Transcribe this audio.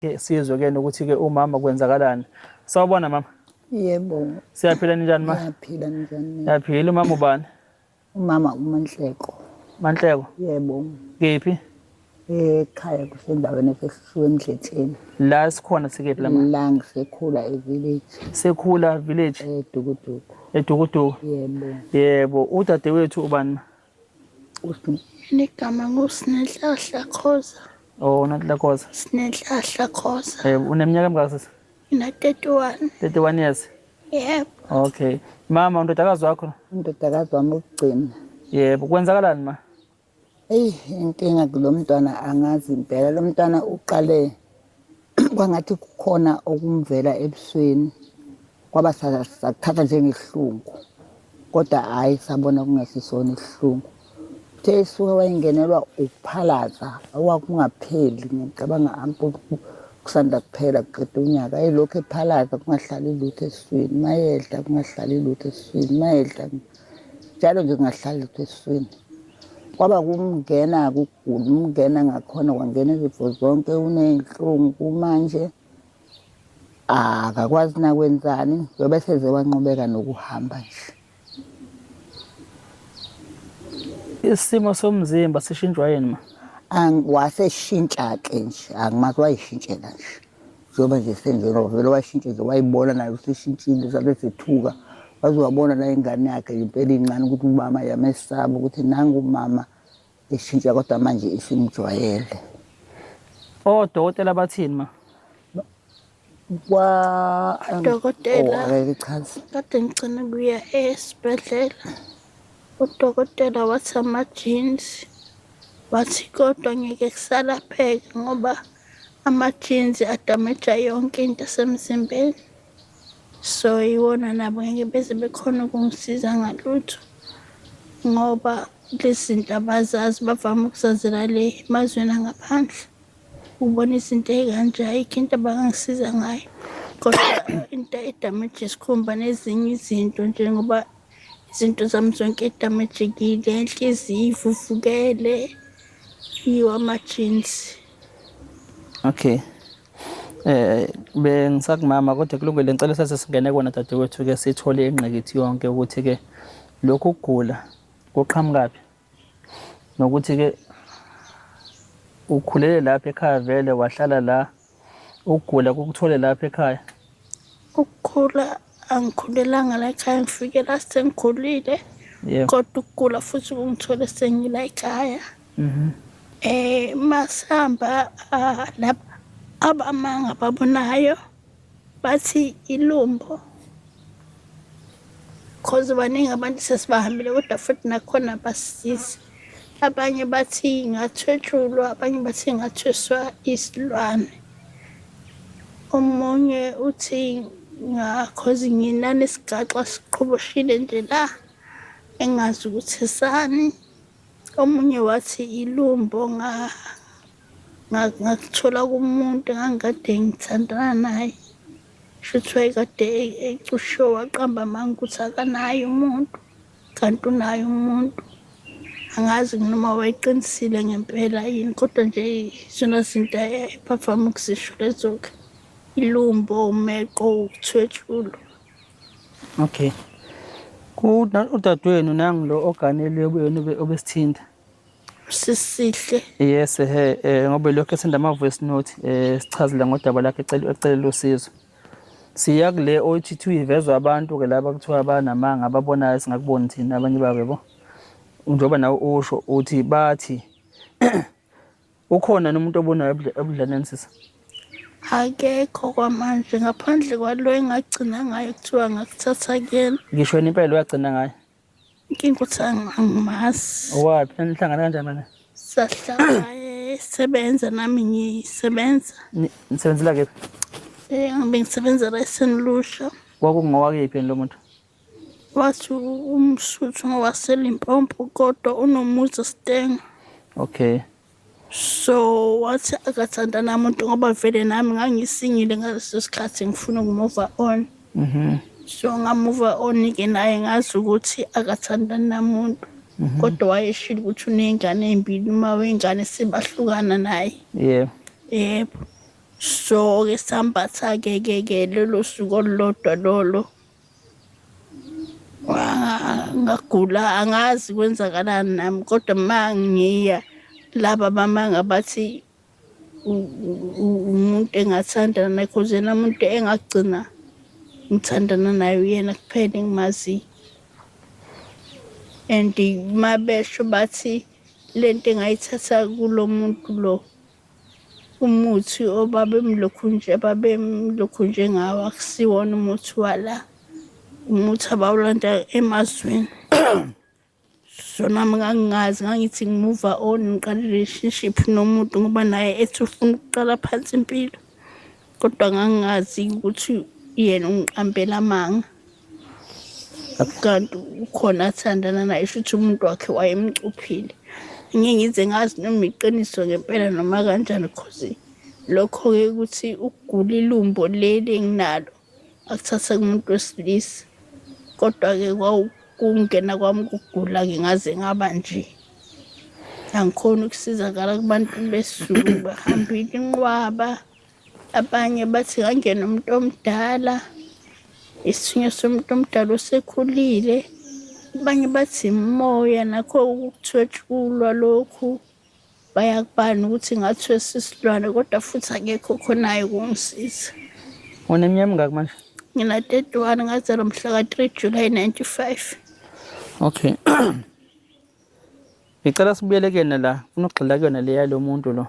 Ke sizwe ke nokuthi ke umama kwenzakalani. Sawubona mama. Yebo. Siyaphila ninjani ma? Siyaphila ninjani? Siyaphila umama ubani? Umama uManhleko. Manhleko? Yebo. Kephi? Ekhaya kusendaweni esehluwe emdletheni. La sikhona sikephi la ma? La ngisekhula e-village. Sekhula village? EDukuduku. EDukuduku. Yebo. Yebo, udadewethu ubani ma? Mina igama nguSinenhlahla Khoza. Oh, uNonhla Khoza. Sinenhlahla Khoza. Eh, uneminyaka emingaki sisi? Ngina 31. 31 years. Yebo. Okay. Mama, undodakazi wakho? Undodakazi wami wokugcina. Yebo, kwenzakalani ma? Eyi, inkinga kulo mntwana angazi impela. Lo mntwana uqale kwangathi kukhona okumvela ebusweni kwaba sakuthatha njengesihlungu kodwa hhayi sabona kungesisona isihlungu. Uthe esuka wayengenelwa ukuphalaza okwakungapheli ngicabanga kusanda kuphela kuqeda unyaka ayelokhu ephalaza kungahlali lutho esiswini mayedla kungahlali lutho esiswini mayedla njalo nje kungahlali lutho esiswini kwaba kumngena kugula umngena ngakhona kwangena izifo zonke uney'nhlungu kumanje akakwazi nakwenzani ngoba seze wanqubeka nokuhamba nje. Isimo somzimba sishintshwa yini ma? Waseshintsha-ke nje angimazi wayishintshela nje njengoba nje senjena vele washintsha nje wayibona naye useshintshile sabe sethuka waze wabona la ingane yakhe impela incane ukuthi umama yamesaba ukuthi nangu umama eshintsha kodwa manje isimjwayele. Odokotela bathini ma? Kwa Udokotela. Oh, angeke ichaze. Kade ngigcina kuya esibhedlela. Udokotela wathi ama-jeans wathi kodwa ngeke kusalapheka ngoba ama-jeans adameja yonke into esemzimbeni. So iwona nabo ngeke beze bekhona ukungisiza ngalutho ngoba lezi zinto abazazi bavame ukuzazela le emazweni angaphandle. Ubona izinto ey'kanje ayikho into abangangisiza ngayo kodwa into edamage isikhumba nezinye izinto njengoba izinto zami zonke edamejekile inhliziyo ivuvukele yiwo ama-jeans. Okay. Eh bengisakumama kodwa kulungile ngicela sase singene kona dadewethu ke sithole ingqikithi yonke ukuthi ke lokhu kugula kuqhamukaphi nokuthi ke ukhulele lapha ekhaya vele wahlala la ukugula kukuthole lapha ekhaya Ukukhula angikhulelanga la ekhaya ngifike la sengikhulile kodwa ukugula futhi kungithole sengila ekhaya. Mhm. Masihamba laba abamanga babonayo bathi ilumbo cause baningi abantu sesibahambile kodwa futhi nakhona basisizi. Abanye bathi ngathwetshulwa, abanye bathi ngathweswa isilwane. Omunye uthi cause nginanesigaxa siqhoboshile nje la engazi ukuthi esani. Omunye wathi ilumbo ngakuthola kumuntu engangikade ngithandana naye. Shuthi wayekade ecushiwe waqamba amanga ukuthi akanaye umuntu kanti unaye umuntu. Angazi noma wayeqinisile ngempela yini kodwa nje izona zinto ebavame ukuzisho lezo-ke. Ilumbo, umeqo, ukuthwetshulwa. Okay. Udadewenu nangu lo oganele wenu obesithinta. Sisihle. Yes he eh, ngoba lokho esenda ama voice note eh sichazela ngodaba lakhe ecela ecelela usizo. Siya kule othi thi uyivezwa abantu ke laba kuthiwa banamanga ababonayo singakuboni thina abanye babo yabo. Njengoba nawe usho uthi bathi ukhona nomuntu obonayo ebudlaneni sisi. Akekho kwamanje ngaphandle kwalo engagcina ngayo kuthiwa ngakuthatha kuyena. Ngisho yena impela uyagcina ngayo. Inkinga ukuthi angimazi. Owaphi? Nanihlangana kanjani manje? Sahlala esebenza nami ngisebenza. Nisebenzela kephi? Eh ngibe ngisebenza la eSt Lucia. Kwakungowakephi yena lo muntu? Wathi umSuthu ngowaseLimpopo kodwa unomuzi eStanger. Okay. So wathi akathandana namuntu ngoba vele nami ngangisingile ngaleso sikhathi ngifuna ukumove on. So ngamove on-ke naye ngazi ukuthi akathandani namuntu. Kodwa wayeshilo ukuthi uney'ngane ey'mbili uma wey'ngane sebahlukana naye. Yebo. Yebo. So-ke sambatha-ke ke ke lolo suku olulodwa lolo. Ngagula angazi kwenzakalani nami kodwa uma ngiya laba bamanga bathi umuntu engathandana naye cause yena umuntu engagcina ngithandana naye uyena kuphela engimaziyo. And uma besho bathi le nto engayithatha kulo muntu lo umuthi obabemlokhu nje ababemlokhu nje ngawo akusiwona umuthi wala umuthi abawulanda emazweni. So nami ngangingazi ngangithi ngimuva on ngiqala i-relationship nomuntu ngoba naye ethi ufuna ukuqala phansi impilo kodwa ngangingazi ukuthi yena ungiqambela amanga kanti ukhona athandana naye shuthi umuntu wakhe wayemcuphile ngeke ngize ngazi noma iqiniso ngempela noma kanjani cause lokho-ke ukuthi ukugula ilumbo leli enginalo akuthatha kumuntu wesilisa kodwa-ke kwawukungena kwami ukugula-ke ngaze ngaba nje angikhoni ukusizakala kubantu besiZulu bahambile inqwaba abanye bathi ngangena umuntu omdala isithunywa somuntu omdala osekhulile abanye bathi imoya nakho ukuthwetshulwa lokhu Bayakubani ukuthi ngathwesa isilwane kodwa futhi akekho okhonayo ukungisiza. Uneminyaka emingaki manje? Ngina 31 ngazalwa mhla ka 3 July 95. Okay. Ngicela sibuyele kuyena la, ufuna ukugxila kuyona le yalo muntu lo.